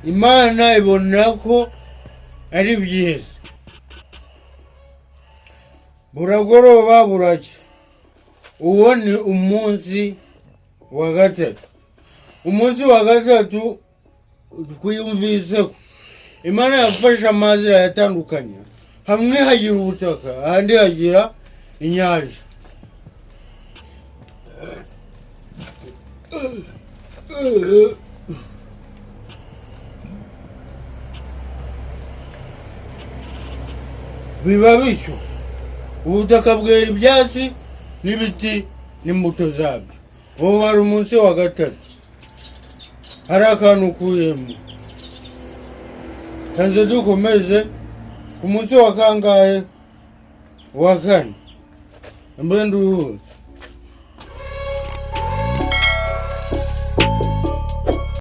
Imana ibona ko ari byiza. Buragoroba buracya, uwo ni umunsi wa gatatu. Umunsi wa gatatu twiyumvise ko Imana yafashe amazi irayatandukanya, hamwe hagira ubutaka, ahandi hagira inyanja. Biba bityo, ubutaka bwera ibyatsi n'ibiti n'imbuto zabyo. Uwo wari umunsi wa gatatu. Hari akantu ukuyemo tanze. Dukomeze ku munsi wa kangahe? Wa kane. Mbe nduhutse.